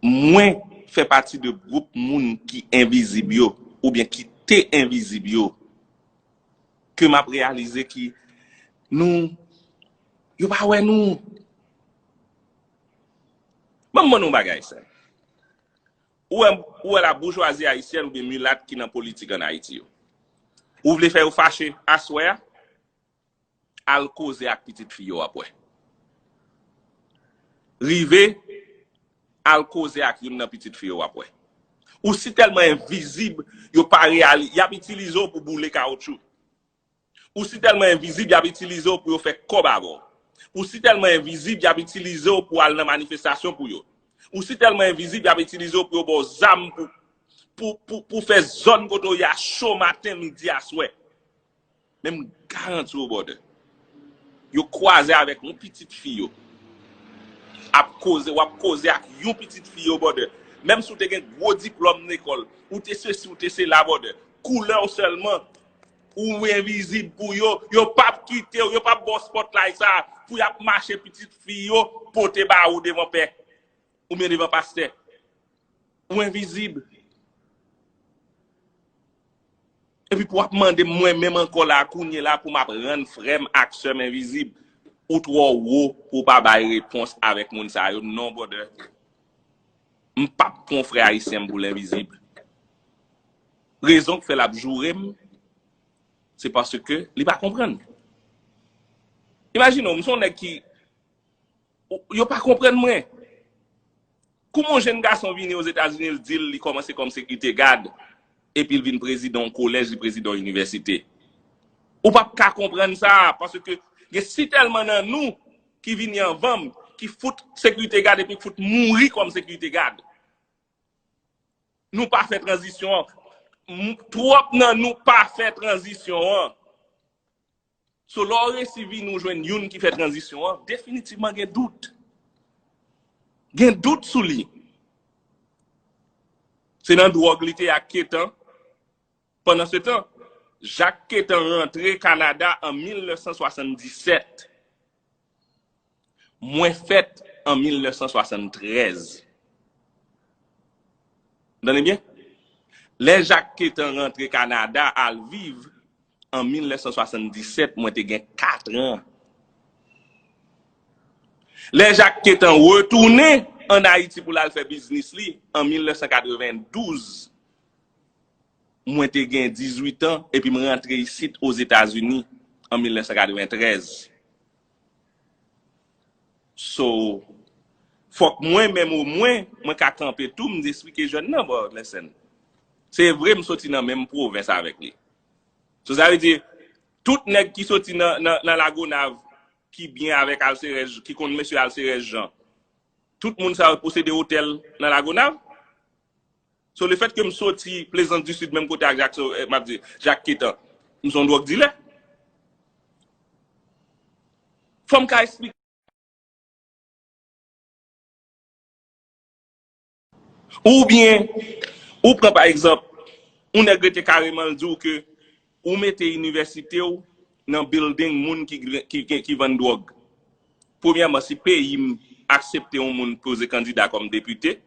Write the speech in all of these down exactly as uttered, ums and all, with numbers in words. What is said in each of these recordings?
Mwen fè pati de gwoup moun ki envizib yo, oubyen ki te envizib yo, ke m ap reyalize ki nou, yo pa wè nou. Ban m mande yon bagay, sè. Ou wè, ou wè la boujwazi ayisyèn oubyen milat ki nan politik ann Ayiti yo. Ou vle fè yo fache aswè a? Al koze ak pitit fi yo w ap wè. Rive, al koze ak youn nan pitit fi yo w ap wè. Ou si tèlman envizib, yo pa reyali, y ap itilize w pou boule kawotchou. Ou si tèlman envizib, y ap itilize w pou yo fè kòb avè w. Ou si tèlman envizib, y ap itilize w pou al nan manifestasyon pou yo. Ou si tèlman envizib, y ap itilize w pou yo ba w zam pou, pou, pou, pou fè zòn kote w ye a cho maten, midi, aswè. Men m garanti w, brother, yo kwaze avèk yon pitit fi yo. Ap koze, w ap koze ak yon pitit fi yo, brother. Menm si w te gen gwo diplòm lekòl, ou te sesi, ou te sela, brother. Koulè w sèlman, ou envizib pou yo. Yo p ap kite w, yo p ap ba w spotlight sa pou y ap mache pitit fi yo pote ba ou devan pè oubyen devan pastè. Ou envizib. Epi pou w ap mande m mwen menm ankò la, kounye la, pou m ap rann frè m ak sè m envizib. Ou twò wo pou w pa bay repons avèk moun sa yo. Non, brother. M p ap pran frè ayisyen m pou l envizib. Rezon k fè l ap joure m, se paske li pa konprann. Imajine w, m se yon nèg ki, yo pa konprann mwen. Kouman yon jenn gason vini Ozetazini, l di l li kòmanse kòm sekirite gad, epi l vin prezidan yon kolèj, li prezidan yon inivèsite? Ou p ap ka konprann sa, paske gen sitèlman nan nou ki vini anvan m, ki fout sekirite gad epi ki fout mouri kòm sekirite gad. Nou pa fè tranzisyon an. M- Twòp nan nou pa fè tranzisyon an. So, lè w resi vini w jwenn youn ki fè tranzisyon an, definitivman gen dout. Gen dout sou li. Se nan dwòg li te ye ak Ketan. Pandansetan, Jak Ketan rantre Kanada an mil nèf san swasanndisèt. Mwen fèt an mil nèf san swasann trèz. Tande byen? Lè Jak Ketan rantre Kanada al viv an mil nèf san swasanndisèt, mwen te gen kat an. Lè Jak Ketan retounen ann Ayiti pou l al fè biznis li an mil nèf san katrevendouz, mwen te gen dizuit an, epi m rantre isit Ozetazini an mil nèf san katreventrèz. So, fòk mwen menm omwen, mwen ka kanpe tou, m di eksplike jèn nan, bò, listen. Se vre, m soti nan menm pwovens avèk li. So, sa vle di, tout nèg ki soti nan, nan, nan Lagonav, ki byen avèk Alcerès, ki konn mesye Alcerès Jean, tout moun sa yo posede otèl nan Lagonav? So, lefètke m soti Plaisance du Sud, menm kote ak Jackson, eh, m ap di, Jak Ketan, m se yon dwòg dilè. Fò m ka eksplike. Oubyen, ou pran pa egzanp, yon nèg rete kareman l di w ke ou mete inivèsite w nan building moun ki, ki, ki, ki vann dwòg. Premyèman, si peyi m aksepte yon moun poze kandida kòm depite,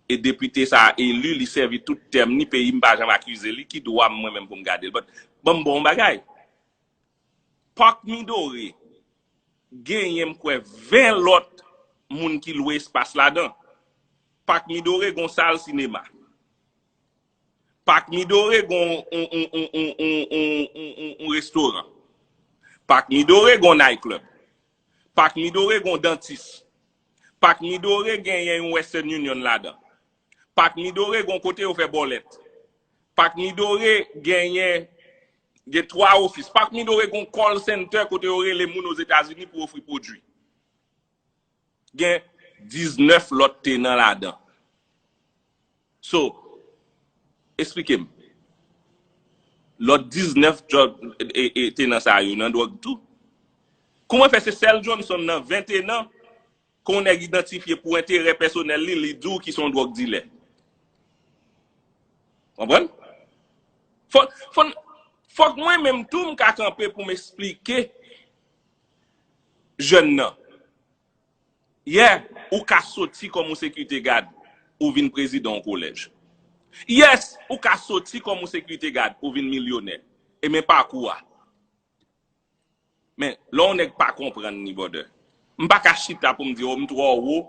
e depite sa a eli, li sèvi tout tèm ni, peyi m pa janm akize li, ki dwa m mwen menm pou m gade l? But, ban m ba w yon bagay. Park Midori genyen, m kwè, ven lòt moun ki lwe espas ladan. Park Midori gon sal sinema. Park Midori gon on, on, on restoran. Park Midori gon night club. Park Midori gon dantis. Park Midori genyen yon Western Union ladan. Park Midori gon kote yo fè bòlèt. Park Midori genyen, gen twa ofis. Park Midori gon call center kote yo rele moun Ozetazini pou ofri pwodui. Gen diznèf lòt tenan ladan. So, eksplike m. Lòt diznèf djòb, e, e, tenan sa yo nan dwòg tou. Kòman fè se sèl Johnson nan ven tenan ke yon nèg idantifye pou enterè pèsonèl li, li di w ki se yon dwòg dilè? Konprann? Fò, fò, fòk mwen menm tou m ka kanpe pou m eksplike jèn nan. Yeah, ou ka soti kòm yon sekirite gad. ou vin prezidan yon kolèj. Yes, ou ka soti kòm yon sekirite gad, ou vin milyonè. E men pakou a. Men, lè yon nèg pa konprann ni, brother, m pa ka chita pou m di, "Oh, m twò wo,"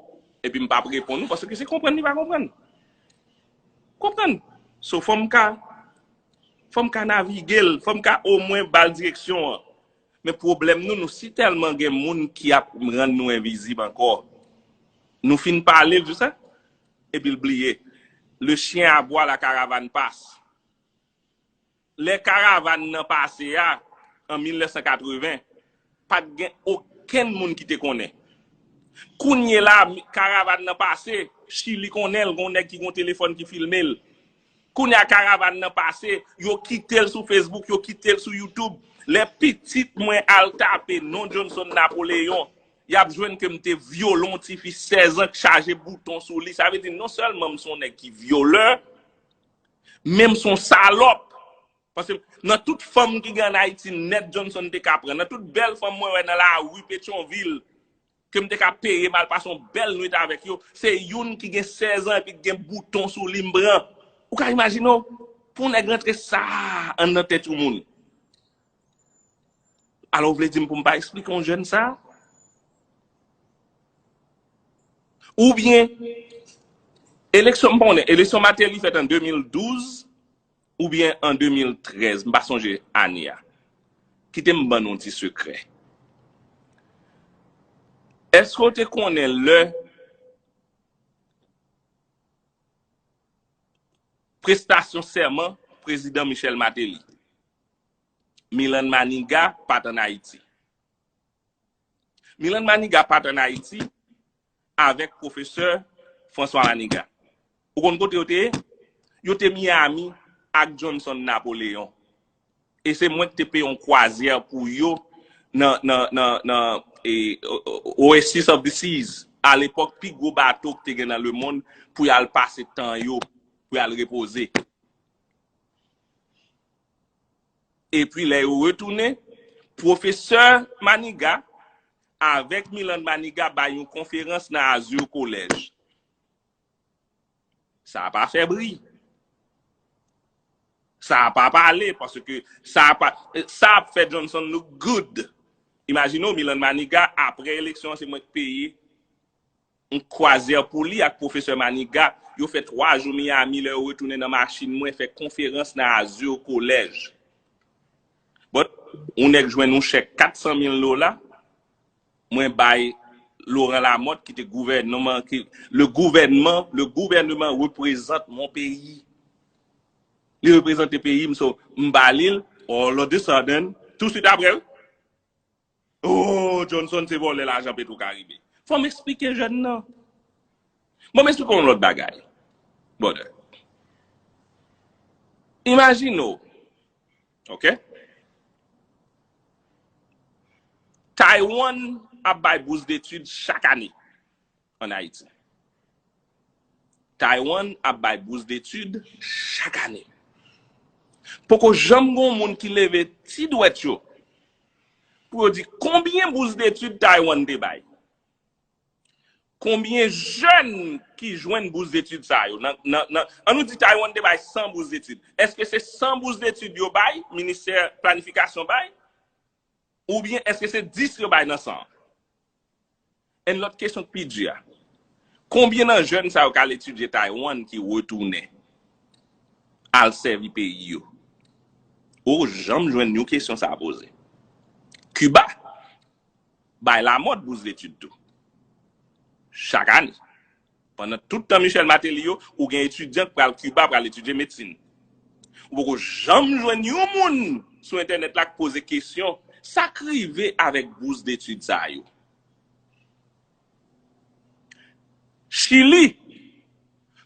epi m p ap reponn ou, paske se konprann li pa konprann. Konprann? So, fò m ka, fò m ka navige l, fò m ka omwen ba l direksyon an. Men pwoblèm nou, nou si tèlman gen moun ki ap rann nou envizib ankò. Nou fin pale l, tout sa, epi l bliye. Le chien aboie, la caravane passe. Lè karavàn nan pase a, an mil nèf san katreven, pa t gen okenn moun ki te konnen. Kounye la, mi- karavàn nan pase, Chili konnen l, gon nèg ki gon telefòn ki filme l. Kounye a karavàn nan pase, yo kite l sou Facebook, yo kite l sou YouTube. Lè pitit mwen al tape non Johnson Napoléon, y ap jwenn ke m te vyole yon tifi sèz an k chaje bouton sou li. Sa vle di non sèlman m se yon nèg ki vyolè, men m se yon salòp. Paske nan tout fanm ki gen ann Ayiti nèt Johnson te ka pran. Nan tout bèl fanm mwen wè nan lari Petyonvil, ke m te ka peye m al pase yon bèl nwit avèk yo, se youn ki gen sèz an epi ki gen bouton sou li m pran. Ou ka imajine w? Pou yon nèg rantre sa anndan tèt yon moun. Alò, w vle di m pou m pa eksplike yon jèn sa? Oubyen, eleksyon, m pa konnen, eleksyon Martelly fèt an de mil douz, oubyen an de mil trèz, m pa sonje ane a. Kite m ban nou yon ti sekrè. Èske w te konnen lè prestasyon sèman prezidan Michel Martelly, Milan Maniga pa t ann Ayiti? Milan Maniga pa t ann Ayiti avèk pwofesè François Maniga. Ou konn kote yo te ye? Yo te Miami ak Johnson Napoléon. E se mwen ki te peye yon kwazyè pou yo nan, nan, nan, nan e, o- o- Oasis of the Seas. Alepòk, pi gwo bato ki te gen nan lemonn pou y al pase tan yo, pou y al repoze. Epi lè yo retounen, pwofesè Maniga avèk Milan Maniga bay yon konferans nan Azur College. Sa pa fè bri. Sa pa pale, paske sa pa, sa ap fè Johnson look good. Imajine w, Milan Maniga, apre eleksyon an, se mwen ki peye yon kwazyè pou li ak pwofesè Maniga. Yo fè twa jou Miami, lè yo retounen nan machin mwen, fè konferans nan Azur College. But, yon nèg jwenn yon chèk kat san mil dola, mwen bay Laurent Lamothe, ki te gouvènman, ki, le gouvernement, le gouvernement représente mon pays. Li reprezante peyi m, so, m ba li l, all of a sudden, tou swit apre, wi. Oh, Johnson se vòlè lajan Petro Caribe. Fò m eksplike jèn nan. Bon, m eksplike yon lòt bagay. Brother. Imajine w, ok? Taiwan ap bay bous detid chak ane ann Ayiti. Taiwan ap bay bous detid chak ane. Poko janm gon moun ki leve ti dwèt yo pou yo di konbyen bous detid Taiwan te bay. Konbyen jèn ki jwenn bous detid sa yo? Nan, nan, nan, an nou di Taiwan te bay san bous detid. Èske se san bous detid yo bay, ministè planifikasyon bay? Oubyen èske se dis yo bay nan san an? Yon lòt kesyon ki pi di a, konbyen nan jèn sa yo k al etidye Taiwan ki retounen al sèvi peyi yo? Ou janm jwenn yon kesyon sa a poze. Kiba bay Lamothe bous detid tou. Chak ane. Pandan tout tan Michel Martelly yo, ou gen etidyan k pral Kiba, pral etidye medsin. Ou poko janm jwenn yon moun sou entènèt la k poze kesyon, sa k rive avèk bous detid sa yo? Chili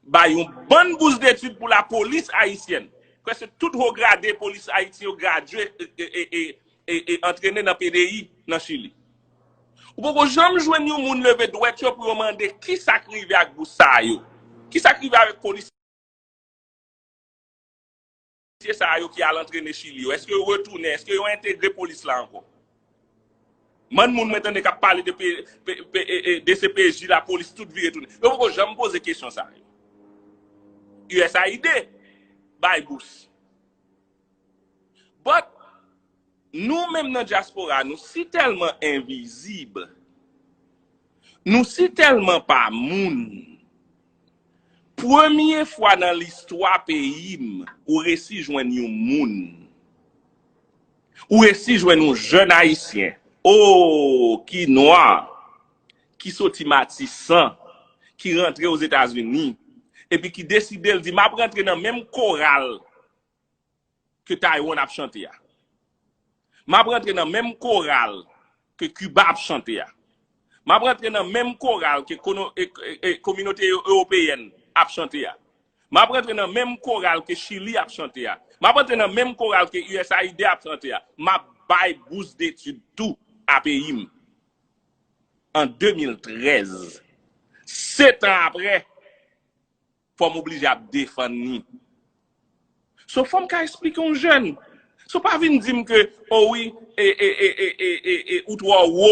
bay yon bann bous detid pou lapolis ayisyèn. Prèske tout wo grade polis ayisyen yo gradye e, e, e, e, e, e antrene nan P D I nan Chili. Ou poko janm jwenn yon moun leve dwèt yo pou yo mande kisa k rive ak bous sa yo. Kisa k rive avèk polisye sa yo ki al antrene Chili yo? Èske yo retounen? Èske yo entegre polis la ankò? Bann moun mwen tande k ap pale de, P- P- P- e- e- D C P J, lapolis, tout vire tounen. Yo poko janm poze kesyon sa yo. U S A I D bay bous. But, nou menm nan dyaspora, nou si tèlman envizib, nou si tèlman pa moun. Premye fwa nan listwa peyi m, ou resi jwenn yon moun. Ou resi jwenn yon jèn Ayisyen, o, ki nwa, ki soti Matisan, ki rantre Ozetazini, epi ki deside l di, "M ap rantre nan menm koral ke Taiwan ap chante a. M ap rantre nan menm koral ke Kiba ap chante a. M ap rantre nan menm koral ke kono- e- e- e- kominote ewopeyèn ap chante a. M ap rantre nan menm koral ke Chili ap chante a. M ap rantre nan menm koral ke U S A I D ap chante a. M ap bay bous detid tou a peyi m." An de mil trèz, sèt an apre, fò m oblije ap defann li. So, fò m ka eksplike yon jèn. So, pa vin di m ke, o wi, e, e, e, e, e, e, e, ou twò wo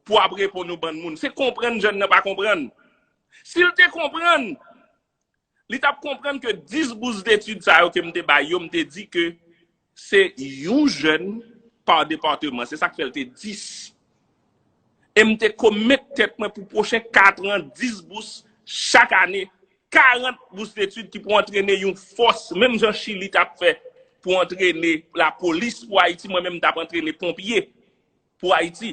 pou ap reponn yon bann moun. Se konprann jèn nan pa konprann. Si l te konprann, li t ap konprann ke dis bous detid sa yo ke m te bay yo, m te di ke se yon jèn pa depatman. Se sa k fè l te dis. E m te komet tèt mwen pou pwochen kat an, dis bous chak ane, karant bous detid ki pou antrene yon fòs, menm jan Chili t ap fè pou antrene lapolis pou Ayiti, mwen menm m t ap antrene ponpye pou Ayiti.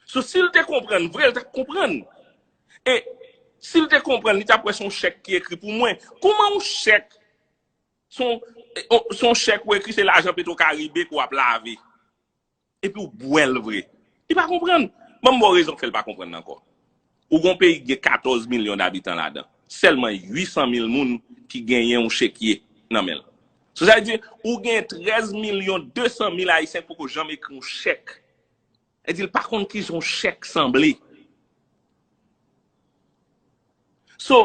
So, si l te konprann vre, l t ap konprann. E si l te konprann, li t ap wè se yon chèk ki ekri pou mwen. Kòman yon chèk, se yon, se yon chèk ou ekri, se lajan Petro Caribe ke w ap lave. Epi w bwè l vre. Li pa konprann. Ban m ba w rezon k fè l pa konprann ankò. Ou gon peyi ki gen katòz milyon dabitan ladan. Sèlman uit san mil moun ki genyen yon chekye nan men l. So, sa vle di, ou gen trèz milyon de san mil Ayisyen ki poko janm ekri yon chèk. E di l pa konn kijan yon chèk sanble. So,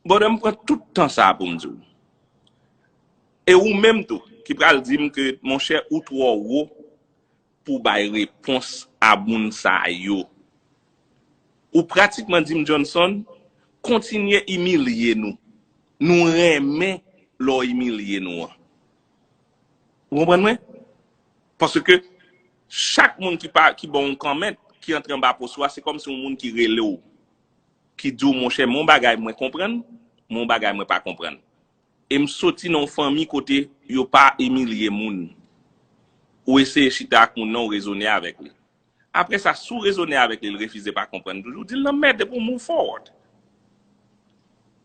brother, m pran tout tan sa a pou m di w. E ou menm tou, ki pral di m ke, monchè, ou twò wo pou bay repons a moun sa yo. Ou pratikman di m, Johnson, kontinye imilye nou. Nou renmen lè w imilye nou an. Ou konprann mwen? Paske chak moun ki pa, ki ba w yon kòmant, ki antre anba pòs ou a, se kòmsi yon moun ki rele w, ki di w, monchè, men yon bagay mwen konprann, men yon bagay mwen pa konprann. E m soti nan yon fanmi kote yo pa imilye moun. Ou eseye chita ak moun nan, ou rezone avèk li. Apre sa, si w rezone avèk li, li refize, pa konprann toujou, di l nan mèd epi w move forward.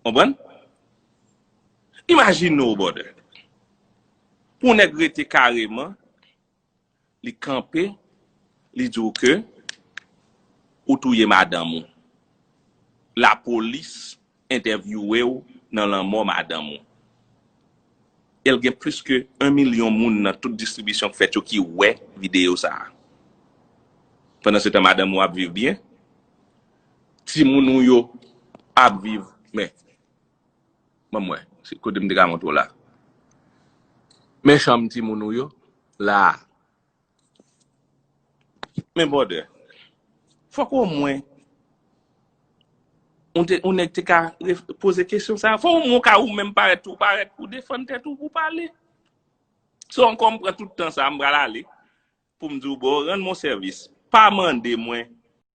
Konprann? Imajine w, brother. Pou yon nèg rete kareman, li kanpe, li di w ke ou touye madanm ou. Lapolis entèvyouwe w nan lanmò madanm ou. E l gen plis ke yon milyon moun nan tout distribisyon k fèt yo ki wè videyo sa a. Pandansetan, madanm ou ap viv byen, timoun ou yo ap viv, men, ban m wè, se kote m te ka montre w la. Men chanm timoun ou yo, la a. Men brother, fòk omwen, yon te, yon nèg te ka ref- poze kesyon sa a. Fòk omwen w ka ou menm parèt tou, parèt pou defann tèt ou, pou pale. So, ankò m pran tout tan sa a, m pral ale, pou m di w, bro, rann mwen sèvis. Pa mande mwen